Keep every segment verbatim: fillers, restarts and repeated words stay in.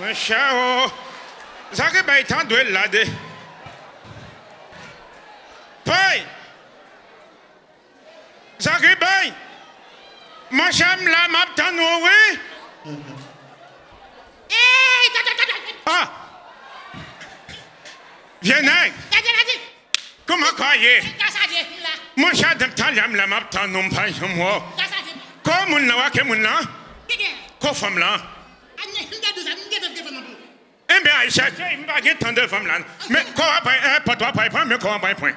Monchè o. Zagibay, tande l la de. Pay. Zagibay. Monchè, m la, m ap tann ou, wi. Ey, tande, tande, tande. Ah. Vye nèg. Tande, tande. Kòman kò a ye? Monchè, depi talè m la, m ap tann ou, m pa janm wè w. Kò moun nan, w a ke moun nan? Kò fanm lan? Enben, Aisha, cheri, m pa gen tan de fanm lan. Men kò w ap pran, eh, pòt w ap pran, men kò w ap pran.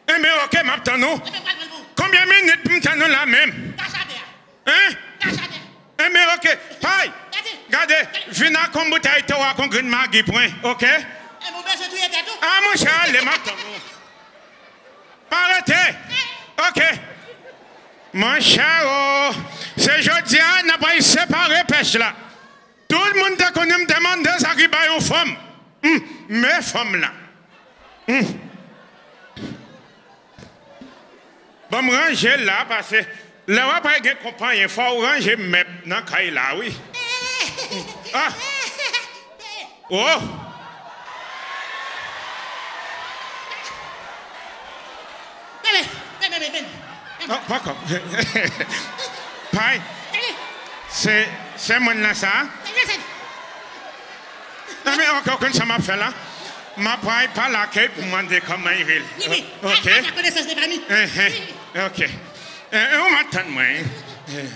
Enben, oke, m ap tann ou. Konbyen minit pou m tann ou la menm? Hein? Enben, oke. Pay, gade, vin ak yon boutèy to ak yon grenn magi pwen, oke? Ah, monchè, ale, m ap tann ou. Pa rete. Oke. Monchè o, se jodi a n ap al separe pèch la. Tout moun te konnen m te mande Zagibay yon fanm. Hmm, men fanm la. Hmm. Ban m ranje la, paske lè w ap gen konpayi, fò w ranje mèb nan kay la, wi. Ah! Oh! Bebe, bebe, bebe, bebe. Non, poko. Pay. Se, se moun nan sa? Enben, oke, ou konn sa m ap fè la? M ap pran pa lakèy pou mande kòman i rele. Wi, wi. Oke. A, a, konesans de fanmi. Enhen. Oke. Eh, eh, ou m ap tann mwen. Eh.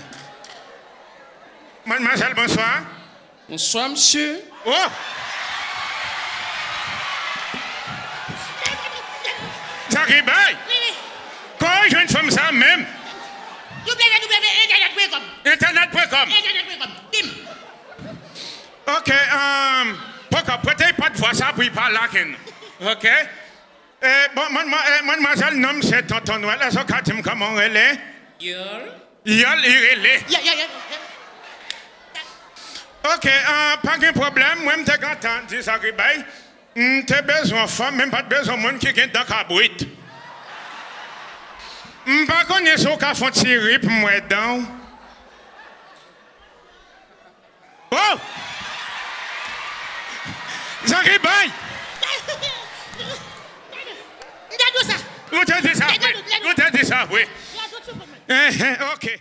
Madmwazèl, bonswa. Bonswa, msye. Oh! Zagibay! Wi, wi. Kò w jwenn fanm sa menm? W W W entènèt pwen kòm. Entènèt pwen kòm. Entènèt pwen kòm. Bim. Oke, um, poko, prete pòtvwa sa pou l pale ak nou. Oke? Eh, bon, madmwa-, eh, madmwazèl, non m se Tonton Nwèl. Èske w ka di m kòman w rele? Yòl. Yòl, li rele. Yòl, yòl, yòl, yòl. Oke, ah, pa gen pwoblèm. Mwen, m te gentan di Zagibay. M te bezwen yon fanm, men m pa t bezwen moun ki gen dan kabrit. M pa konnen si w ka fè yon ti ri pou m wè dan w. Oh! Zagibay! M te di w sa. Ou te di sa, wi. Ou te di sa, wi. Enhen, oke.